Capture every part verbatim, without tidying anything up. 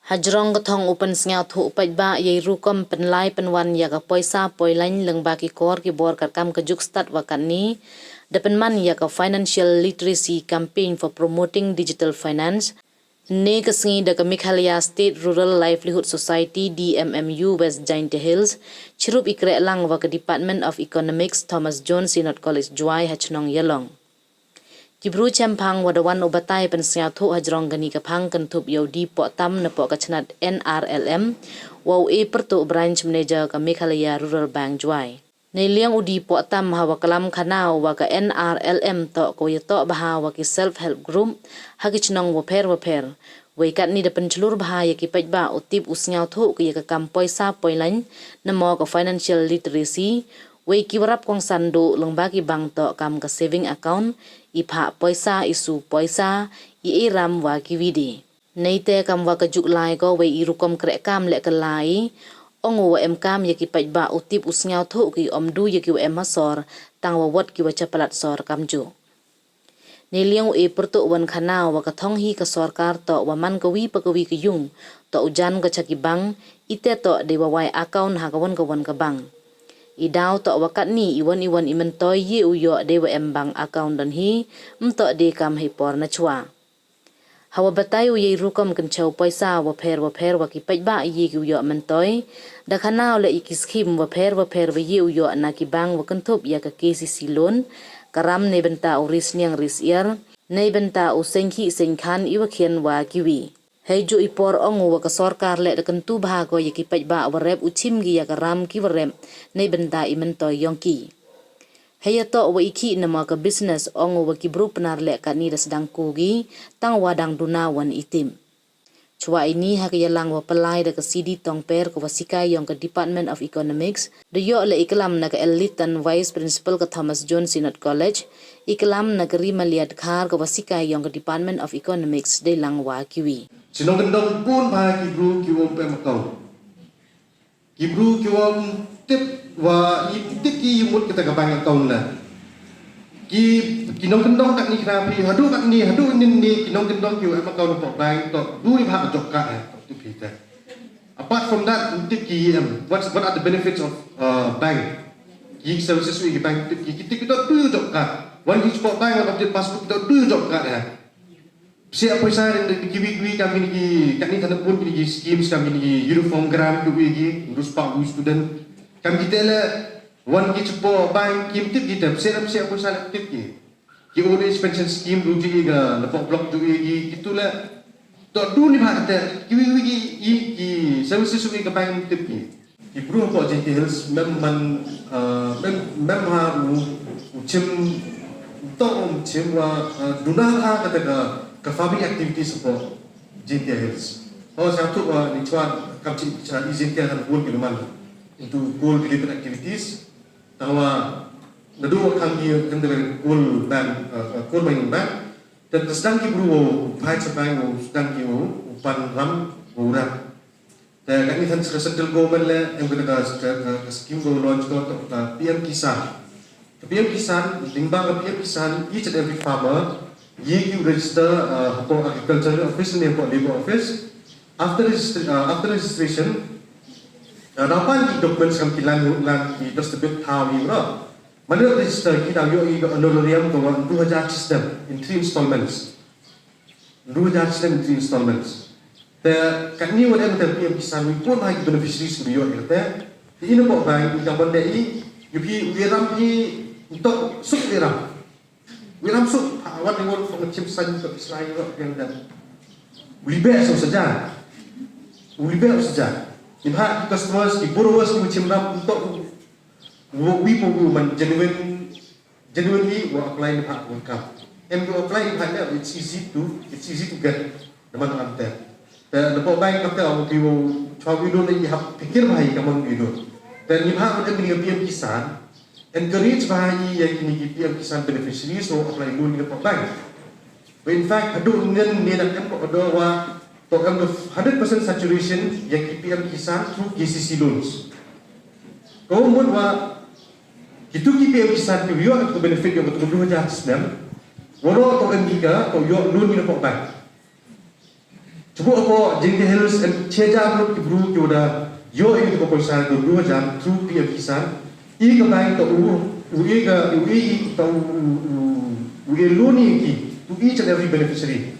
Hajrong ka thong u pynsñiawthooh paidbah yei rukom pynlai pynwan ya ka poisa poilaiñ lyngba ki kor ki bor katkam ka juk stad wa katni, da pynman ya ka Financial Literacy Campaign for Promoting Digital Finance, ne ka sngi da ka Meghalaya State Rural Livelihood Society, D M M U, West Jaintia Hills, chirup i krehlang wa ka Department of Economics, Thomas Jones Synod College, Jowai, ha chnong Ialong. Ki bru chemphang wa da wan u batai pynsñiawthooh hajrong kani ka phang kynthup ya u D. Pohtam napoh ka chnat N R L M, wa u A. Pyrtuh, Branch Manager ka Meghalaya Rural Bank, Jowai. Neiliang u D. Pohtam ha wa klam khana u wa ka N R L M toh ka wa yatoh bha wa ki self help group ha ki chnong wapher wapher. Wei katni da pynchlur bha ya ki paidbah u tip u sñiawthooh ki ya ka kam poisa poilaiñ, namo ka financial literacy, wei ki warap kongsan duh lyngba ki bank toh kam ka saving account, i phah poisa, i su poisa, i e ram wa ki wi de. Neite kam wa ka juk lai ko wei i rukom krehkam leh ka lai, ong u wa emkam ya ki paidbah u tip u sñiawthooh ki, ym du ya ki wa em ha sor, tang wa wot ki wa chapalat sor kamjooh. Neiliang u A. Pyrtuh wan khana u wa ka thong hi ka sorkar toh wa man ka wi pa ka wi ka yung, toh u jan ka cha ki bank, ite toh dei wa wai account ha ka wan ka wan ka bank. I daw toh wa katni i wan i wan i myntoi ye u yoh dei wa em bank account don hi, ym toh dei kam hei por na chwa. Ha wa batai u yei rukom kynchew poisa wapher wapher wa ki paidbah ye ki u yoh myntoi, da khana u leh ya ki scheme wapher wapher wa ye u yoh na ki bank wa kynthup ya ka K C C loan, ka ram neibynta u ri sniang ri siar, neibynta u seiñkhih seiñkhan, i wa khian wa ki wi. Heijooh i por ong u wa ka sorkar leh da kyntu bha ko ya ki paidbah wa rep u chim ki ya ka ram ki wa rep neibynta i myntoi yong ki. Heiyatoh wa i khih namo ka business, ong u wa ki bru Pnar leh katni da sdang ku ki, tang wa dang duna wan i tip. Chwa ini ha ka yalang wa pynlai da ka C D Tongper ka wa sikai yong ka Department of Economics, da yoh leh i klam na ka L. Litan, Vice Principal ka Thomas Jones Synod College, i klam na ka Ri Malia Dkhar ka wa sikai yong ka Department of Economics deilang wa ki wi. Chi nongkyndong bun bha ki bru ki wa ym pu em account. Ki bru ki wa ym tip wa i tip ki i mut kita ka bank account la. Ki, ki nongkyndong katni kna phi, haduh katni, haduh ynnin ni, ki nongkyndong ki wa em account hapoh bank toh du i bha ka job card eh, toh tip phi te. Apart from that, ym tip ki i em, what, what are the benefits of, uh, bank? Ki services wa i bank, tip ki, ki tip ki toh du i job card. Wan ki chapoh bank, wan update passbook, toh du i job card eh. Psiah poisa rin ki wi ki wi kam kini ki, katni than bun kini ki schemes kam kini ki uniform grant ki wi ki, ynru spah wi student. Kam ki te leh wan ki chapoh bank kim tip ki te, psiah, psiah poisa leh tip ki. Ki old age pension scheme du ji i ka, napoh block du i ki, ki tu leh. Toh du ni bha te, ki wi wi ki, i ki services wi ka bank tip ki. Ki bru hapoh Jaintia Hills mem man, ah, mem, mem ha u, u chim, toh u chim wa, ah, duna ha kata ka, ka farming activities hapoh Jaintia Hills. Ho sa tu wa ni chwa kam chi cha i Jaintia han bun ki man into coal related activities. Tang wa nadu wa khang ki under coal ban, ah, ah, coal mining ban. Te sdang ki bru wa phai chapai wa sdang ki wa u pan ram wa u ram. Te katni than ka central government leh em ka, ka, ka, ka scheme ko launch ko toh ka P M Kisan. Ka P M Kisan, lyngba ka P M Kisan, each and every farmer ye ki u register, uh, hapoh agriculture office ne hapoh labour office. After registry, uh, after registration, uh, daw pan ki documents kam ki lan, lan ki dustabit thaw i ro. Mane register ki daw yoh i ka honorarium ko wa ynru hajar chi snem in three installments. Ynru hajar chi snem in three installments. Te katni wa em te P M Kisan wi bun bha ki beneficiaries ki yoh i te. Te i napoh bank i ka ban de i, yu phi wi ram phi ntok suk wi ram. Wi ram suk, ha, wan wi wan fong chim san ko islai ro yang dan. Wi be so saja. Wi be so saja. Ni bha ki customers, ki borrowers ki chim ram ntok wi, wi po wi man genuine, genuinely wa apply ni bha wa kam. Em ko apply ni bha na, it's easy to, it's easy to get. Naman am te. Te napoh bank kam te am ki wa chwa wi loan i hap pikir bha i ka man wi loan. Te ni bha em ni P M Kisan, encourage bha i ya kini ki P M Kisan beneficiaries wa apply loan ni napoh bank. Wa in fact, haduh ngan ni da em ko order wa toh em ko hundred percent saturation ya ki P M Kisan through K C C loans. Ko mut wa kitu ki P M Kisan ki yoh ko benefit yoh ko ynru hajar chi snem. Waroh toh em ki ka, toh yoh loan ni napoh bank. Chibuk hapoh Jaiñtia Hills em chi hajar ngut ki bru kiwa da yoh ya katu ka poisa ka ynru hajar through P M Kisan. I ka bank toh u, u i ka, u i, toh u, u, u, u i loan ya ki, to each and every beneficiary.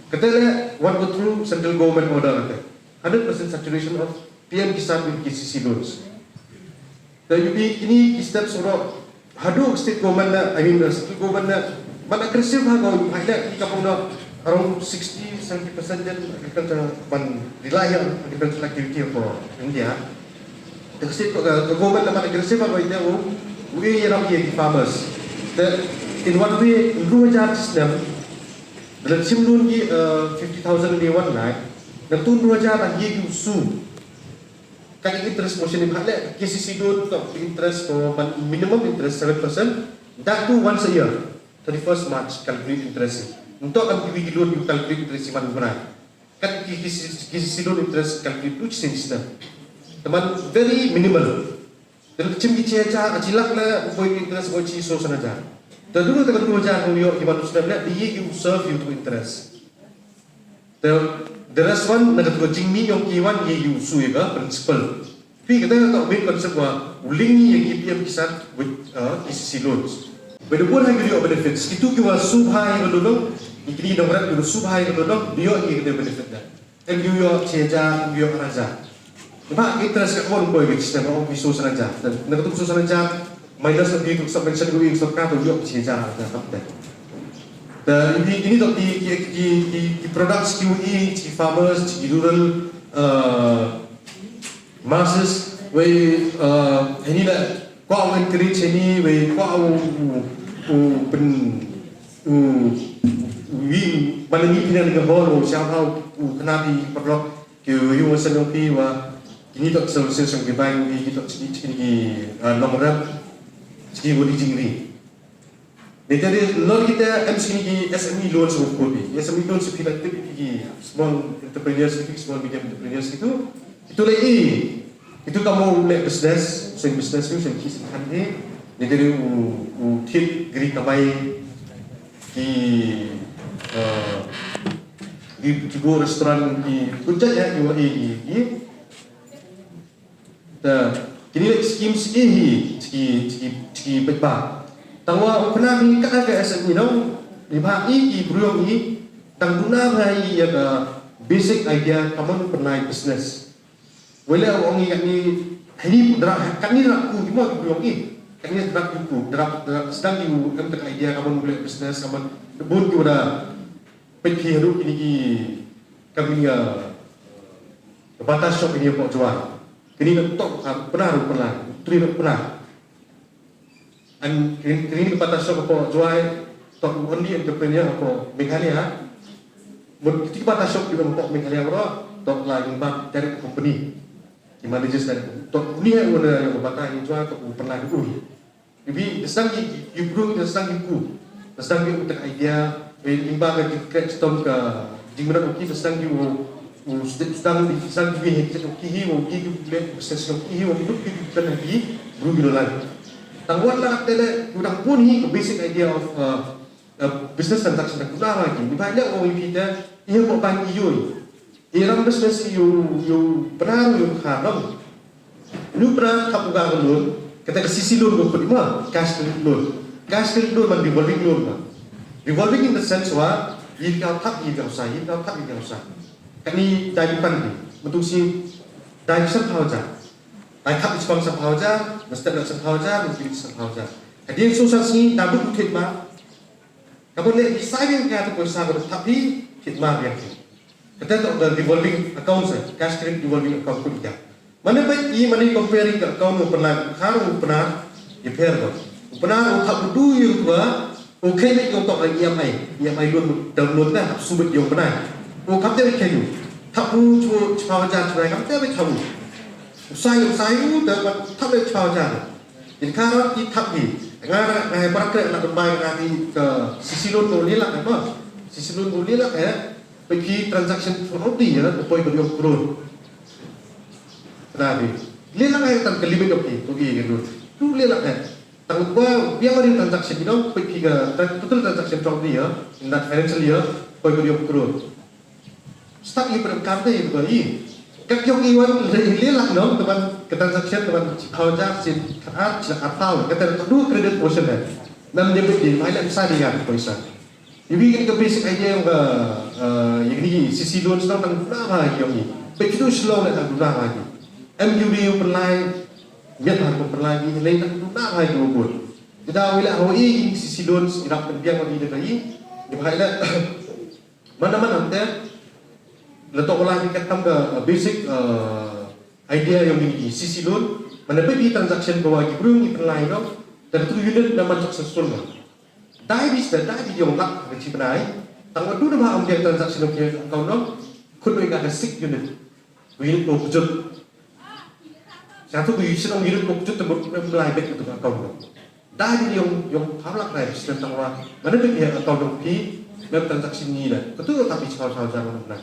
Kate le, wan ko through central government order kate. Hundred percent saturation of P M Kisan with K C C loans. Te yu i kini ki steps ro, hadooh state government na, I mean, uh, central government na, man aggressive ha ko, ha ila ki ka pung da, around sixty, seventy percent jan agriculture, man rely on agricultural activity ko India. Te state ko, uh, government na man aggressive ha ko ite u, u i ya ram ya ki farmers. Te in one way, ynru hajar system, da la chim loan ki, uh, fifty thousand ni one lakh, na tu ynru hajar da ye ki u su. Ka interest portion i bha le, K C C loan toh interest ko man minimum interest seven percent. That too once a year, thirty-first March, calculate interest i. Ntoh kam kiwi ki loan yu calculate interest i man bnai. Kat ki, ki, K C C loan interest calculate tu chi sen chi snem. Te man very minimal. Te chim ki chi hajar, chi lak le, u poi interest u chi so san hajar. Te dulu te ka tu hajar u yoh ki man u snem le, di ye ki u serve yu tu interest. Te, the rest wan, na katu ka jingmih yong ki wan ye yu su ya ka principal. Phi kata toh main concept wa, u link ya ki P M Kisan with, uh, K C C loans. Ba da bun ha ki yoh benefits. Kitu kiwa su bha ya ka loan, ni kini nongrep kiwa su bha ya ka loan, di yoh ya ka benefit da. Em yu yoh chi hajar, em yu yoh ar hajar. Ba interest ka kon ko ya ki system, ong ki so san hajar. Na katu so san hajar, minus na ki tu subvention ko ya sorkar tu yoh chi hajar, hajar kam te. Te ini, ini toh ki, ki, ki, ki, ki products ki u i, ki farmers, ki rural, uh, masses, wei, uh, ini la, kwah u encourage ini, wei, kwah u, u, u, pen, u, u, wi, mana ni pina ni ka hall, u, siang hau, u, kena di, perlok, ki, u, yu, wasan yong pi, wa, ini toh services yong ki bank, ini toh, chini, chini, uh, nongrep, chini, wadi jingri. Ni tadi lot kita M S M E ki S M E loans of course. S M E loans phi la tip ki small entrepreneurs ki, small medium entrepreneurs kitu. Itu le i. Itu kamu le business, sen business ni, sen ki sen handi. Ni tadi u, u tip gri kamai ki, uh, ki, ki go restaurant ki, kujat ya, ki wa i, ki, ki. Te, kini le scheme chi hi, chi, chi, chi pet ba. Tangwa u kena hi kat ka S M E nong, ni bha i ki bru yong i, tang duna bha i ya ka basic idea kammon u pynlai business. Wele u ong i katni, hini dra, katni dra ku, ki mo ki bru yong i. Katni dra ku, dra, dra, sdang ki u em tak idea kammon u le business, kammon, bun ki wada, pet ki haru kini ki, kami ya, bata shop ini ya pok jual. Kini na tok, ah, pernah ru pernah, tri ru pernah. An kini, kini bata shop ko juai, tok only entrepreneur ko Meghalaya. Mut kiti bata shop di ko Meghalaya bro, tok la yung bang dari company. Di managers dari tok ni ya, wala yung bata yung juai, tok pernah di ui. Ibi, da sdang ki, yu bru, da sdang ki ku. Da sdang ki u tak idea, eh, imba ka jingkret stom ka jingmynat u ki, da sdang ki u, u sdang, da sdang ki, da sdang ki, da sdang ki, u ki, u le, u ses u ki, u ki, u ki, u ki, u ki, bru ki lo lai. Tang wat la te le, u dang bun hi ka basic idea of, uh, uh, business transaction, da ku la ki. Ni ba le u ki te, i ha ko ban i yoi. I ram business i u, u pynah u kha ram. Lu pynah thap u ka loan, kata ka C C loan ko khut ma, cash credit loan. Cash credit loan man revolving loan ma. Revolving in the sense wa, i ka thap i ka sa, i ka thap i ka sa. Kani dai bukan ni, matu si dai san phaw ja. Dai thap i spang san phaw ja, mesti dai san phaw ja, mesti san phaw ja. Kadi so sa si, da bu thit ma, Kammon le, i sa biang ka tu poisa ko thap hi, thit ma biang hi. Kata toh ka revolving account sa, cash credit revolving account ko ida. Mane ba i, mane compare ka account u pynah, khar u pynah, i pher ko. U pynah u thap u du yu tua, u khe ni ko toh E M I, E M I loan, term loan na, hap subit yung pynah. U khap te khe yu. Thap u chu, chu hajar chu kam te khe u. U sai, u sai u, te thap le chu hajar. Kin ka rot ki thap hi. Nga, nga, nga, para kre na bai nga ni ka C C loan ko ni la ka ba. C C loan ko ni la ka. Pe ki transaction fraud di ya, ko poi ko yung crore. Na bi. Ni la ka tan ka limit of ki, ko ki loan. Tu ni la ka. Tang ba, biang ni transaction, you know, pe ki ka, tran-, total transaction fraud di ya, in that financial year, poi ko yung crore. Start i pyndonkam te i ba i. Kat yong i wan le le lak nong, te ban ka transaction te ban chi phaw hajar, chi khat ar, chi lak ar phaw. Ka te tu credit portion eh. Nam de bit di, mai le sa di ngan poisa. I wi ka basic idea yong ka, eh, yong i C C loan sdang tang duna bha yong i. Bit tu slow le tang duna bha i. Em u ri u pynlai, miat bha ko pynlai i le tang duna bha i u bun. Jada wi le hawa i C C loan i rap pynbiang wa i de ka i. Ni bha le. Mana mana te, la toh wala ki kat tam ka, uh, basic, uh, idea yong i C C loan, mana bit i transaction ko wa ki bru i pynlai no, te tu unit na man successful no. Dai di ste, dai di yong lak ka chi bnai, tang wa du na ba am dia transaction yong ki account no, khut no i ka six unit. Ko unit ko kjut. Sa tu ko unit, sien ong unit ko kjut te mut mem lai bek tu account no. Dai di yong, yong phaw lak dai sien tang wa. Mana bek ya account no phi, mem transaction ni la. Ko tu tapi chau chau jang na.